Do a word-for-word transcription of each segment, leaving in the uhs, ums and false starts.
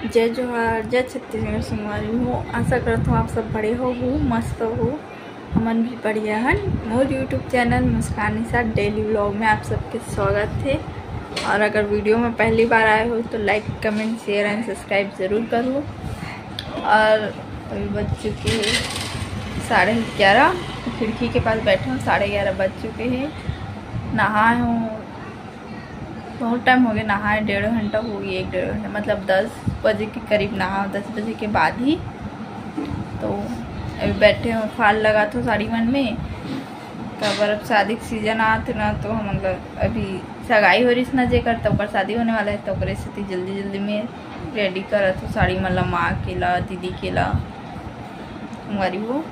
जय जोहार, जय छत्तीसगढ़ संगवारी हो। आशा करत हूँ आप सब बड़े हो, हो मस्त हो। हमन भी बढ़िया हन। मोर YouTube चैनल मुस्कान निषाद डेली व्लॉग में आप सबके स्वागत है। और अगर वीडियो में पहली बार आए हो तो लाइक, कमेंट, शेयर एंड सब्सक्राइब जरूर करो। और अभी बज चुके हैं साढ़े ग्यारह, खिड़की के पास बैठे हूँ, साढ़े ग्यारह बज चुके हैं। नहाए हूँ, बहुत टाइम हो गया नहाए, डेढ़ घंटा हो गया, एक डेढ़ घंटा, मतलब दस बजे के करीब नहा, दस बजे के बाद ही। तो अभी बैठे हो, फाल लगात हो साड़ी मन में, काबर अब शादी के सीजन आत हे ना, तो हम मतलब अभी सगाई हो रहीस ना जेकर, तो ओकर शादी होने वाला है, तो ओकरे सेती जल्दी जल्दी में रेडी करत हो साड़ी मन ला, माँ के ला, दीदी के ला, संगवारी हो।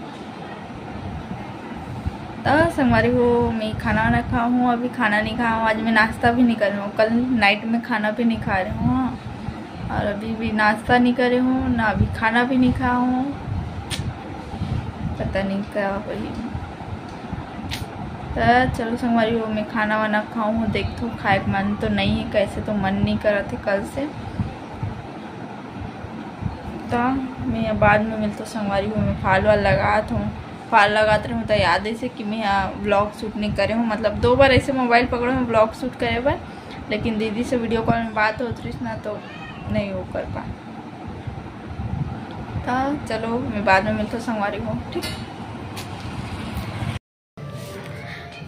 त संगवारी हो, मैं खाना वाना खाऊँ, अभी खाना नहीं खाऊँ, आज मैं नाश्ता भी नहीं कर रही हूँ, कल नाइट में खाना भी नहीं खा रही हूँ। हाँ, और अभी भी नाश्ता नहीं करे हूँ ना, अभी खाना भी नहीं खाऊँ, पता नहीं क्या वही। त चलो संगवारी हो, मैं खाना वाना खाऊँ, देखथो खाए के मन तो नहीं है, कैसे तो मन नहीं करत है कल से। त मैं बाद में मिलतो संगवारी हो, मैं फाल वाल लगात हूँ। फाल लगात रहूँ त याद ऐसे कि मैं यहाँ व्लॉग शूट नहीं करे हूँ, मतलब दो बार ऐसे मोबाइल पकड़े हूँ व्लॉग शूट करे बर, लेकिन दीदी से वीडियो कॉल में बात होत रहीस ना, तो नहीं वो कर पा। त चलो मैं बाद में मिलतो संगवारी हो, ठीक।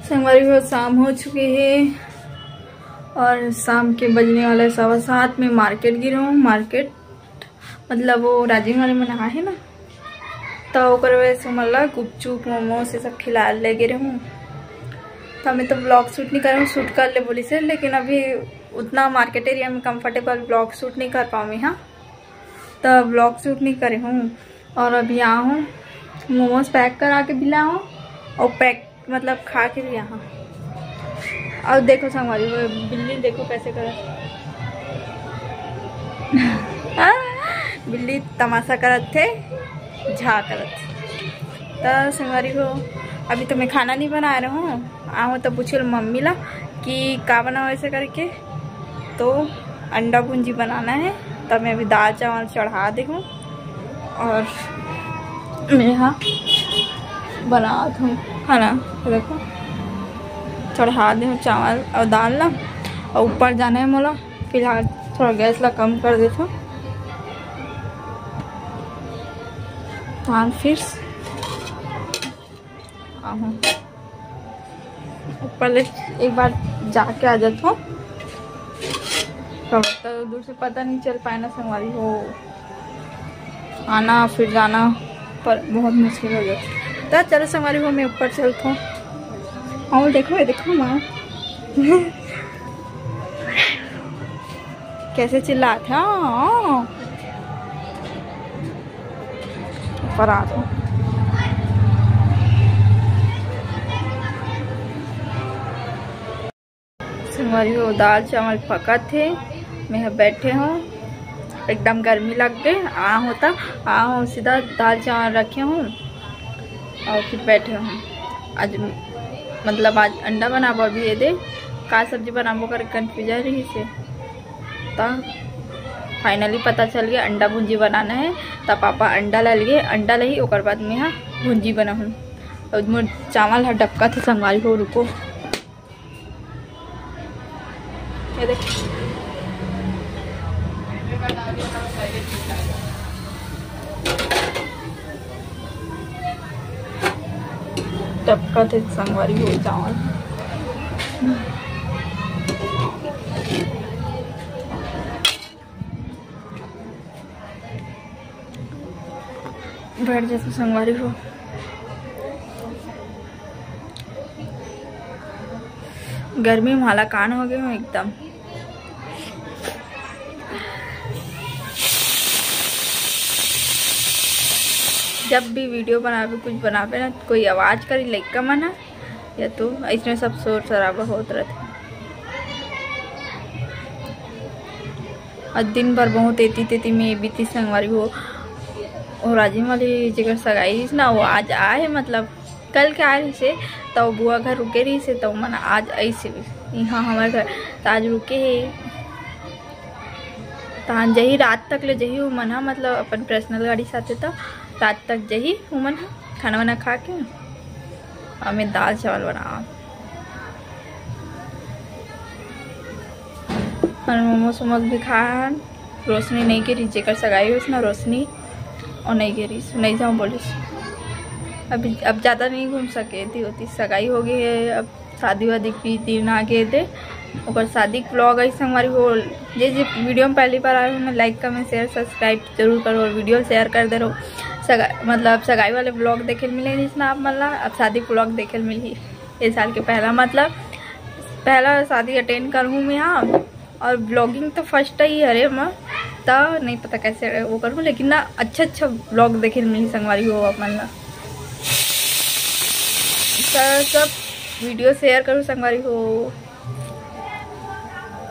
संगवारी हो, शाम हो चुके है और शाम के बजने वाला है सवा सात। मैं मार्केट गे रहूँ, मार्केट मतलब वो राजिम वाले मन आहे ना, तो ओकर वजह से मतलब गुपचुप, मोमोज ये सब खिला ले गे रहूँ। तो मैं तो व्लॉग शूट नहीं करूँ, शूट कर ले बोली से, लेकिन अभी उतना मार्केट एरिया में कंफर्टेबल व्लॉग शूट नहीं कर पाऊँ मैं। हाँ, तो व्लॉग शूट नहीं करे हूँ। और अभी आ हूँ, मोमोज पैक करा के भी ला हूँ और पैक मतलब खा के भी आ हूँ। और देखो संगवारी, वो बिल्ली देखो कैसे करत। बिल्ली तमाशा करत थे, झा करत। तो संगवारी हो, अभी तो मैं खाना नहीं बना रहा हूँ, आहूँ तो पूछो मम्मी ला कि का बनाओ ऐसे करके। तो अंडा भुंजी बनाना है, तब मैं अभी दाल चावल चढ़ा दे हूँ और मैं यहाँ बनात हूँ खाना। देखो, चढ़ा दे हूँ चावल और दाल ला, और ऊपर जाना है मोला। फिलहाल थोड़ा गैस ला कम कर देता हूँ, फिर आहूँ। ऊपर ले एक बार जाके आ जाता हूँ। तो, तो दूर से पता नहीं चल पाए ना संगवारी हो, आना फिर जाना पर बहुत मुश्किल हो जाता। तो चलो संगवारी हो, मैं ऊपर चलता हूँ। और देखो, ये देखो माँ कैसे चिल्लात हे। हाँ। ऊपर आ जाओ। संगवारी हो, दाल चावल पकत हे, मैं ह बैठे हूँ, एकदम गर्मी लग गए। आ होता, आ हो सीधा दाल चावल रखे हूँ और फिर बैठे हूँ। आज मतलब आज अंडा बनाबो, अभी ये दे का सब्जी बनाबो कर कन्फ्यूजन रही से। त फाइनली पता चल गया अंडा भुंजी बनाना है। त पापा अंडा ला लिए, अंडा ला ही ओकर बाद में हा भुंजी बनाहूँ। और मोर चावल हा डबका थे संगवारी हो, रुको। ये देख, डबका थे संगवारी हो चावल। बैठ जाते संगवारी हो। गर्मी में हालाकान हो गए हूँ एकदम। जब भी वीडियो बनाबे, कुछ बनाबे ना, कोई आवाज करी लइका मन ह, या तो इसमें सब शोर शराबा होत रहते। और दिन भर बहुत एती तेती में बीती संगवारी हो। और राजिम वाली जेकर सगाई रहिस ना, वो आज आए, मतलब कल के आए रहिसे, तो बुआ घर रुके रहिसे, तो मन आज आइसे यहाँ हमारे घर, तो आज रुके है। तहान जही, रात तक ले जही उमन ह, मतलब अपन पर्सनल गाड़ी साथे, त रात तक जही उमन ह खाना वाना खा के। अब मैं दाल चावल बनावा। और मोमोज वोमोज भी खाए हन। रोशनी नहीं गे रहिस, जेकर सगाई होइस ना रोशनी, और नहीं गे रहिस, नहीं जाऊँ बोलिस। अभी अब ज़्यादा नहीं घूम सके थी होती, सगाई हो गई है, अब शादी वादी के दिन आ गए थे। ओकर शादी के व्लॉग आई संगवारी हो, जे जे वीडियो में पहली बार आए हो ना, लाइक कमेंट शेयर सब्सक्राइब जरूर करो और वीडियो शेयर कर दे रहो। सगा मतलब सगाई वाले व्लॉग देखे मिले जिसना आप मन ला, अब शादी व्लॉग देखे मिलही। ये साल के पहला मतलब पहला शादी अटेंड करहूँ मैं, हाँ। और व्लॉगिंग तो फर्स्ट ही हरे मैं, त नहीं पता कैसे वो करूँ, लेकिन ना अच्छा अच्छा व्लॉग देखे मिली संगवारी हो आप मन ला। त सब वीडियो शेयर करूँ संगवारी हो।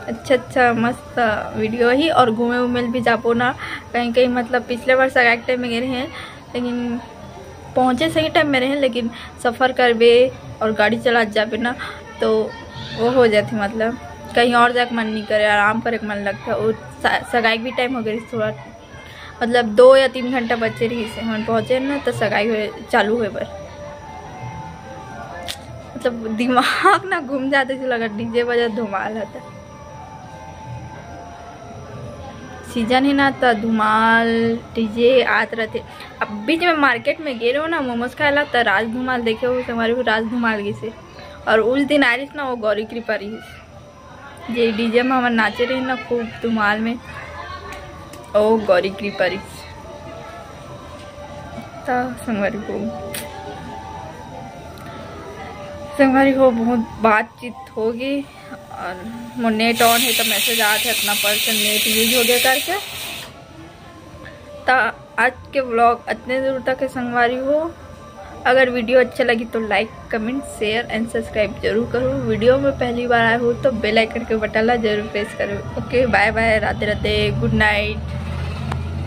अच्छा अच्छा मस्त वीडियो ही। और घूमे उमे भी जाबो ना कहीं कहीं, मतलब पिछले बार सगाई टाइम में गए रहे, लेकिन पहुँचे सही टाइम में रहे, लेकिन सफ़र करबे और गाड़ी चलात जाबे ना, तो वो हो जाथे, मतलब कहीं और जाके मन नहीं करे, आराम करे के मन लगथे। और स- सगाई भी टाइम हो गए थोड़ा, मतलब दो या तीन घंटा बचे रहिस, हमन पहुँचे ना तो सगाई हुए चालू हुए बर, मतलब दिमाग ना घूम जाथे, जो लगा डीजे बजा धुमाल होता। सीजन है ना, त धुमाल डीजे आत रहथे। अब बीच में मार्केट में गे रहो ना मोमोज खाए ला, त राज धुमाल देखे हो, हमारे को राज धुमाल गिसे। और उस दिन आ रहिस ना, वो गौरी कृपा रहिस, जे डीजे में हमन नाचे रहे ना खूब धुमाल में, ओ गौरी कृपा रहिस। त संगवारी हो, संगवारी हो, बहुत बातचीत होगी। और मोर नेट ऑन है तो मैसेज आत है, इतना परसेंट नेट यूज हो गया करके। त आज के व्लॉग इतने दूर तक है संगवारी हो। अगर वीडियो अच्छा लगी तो लाइक कमेंट शेयर एंड सब्सक्राइब जरूर करो। वीडियो में पहली बार आए हो तो बेल आइकन के बटन ला जरूर प्रेस करो। ओके, बाय बाय, राधे राधे, गुड नाइट।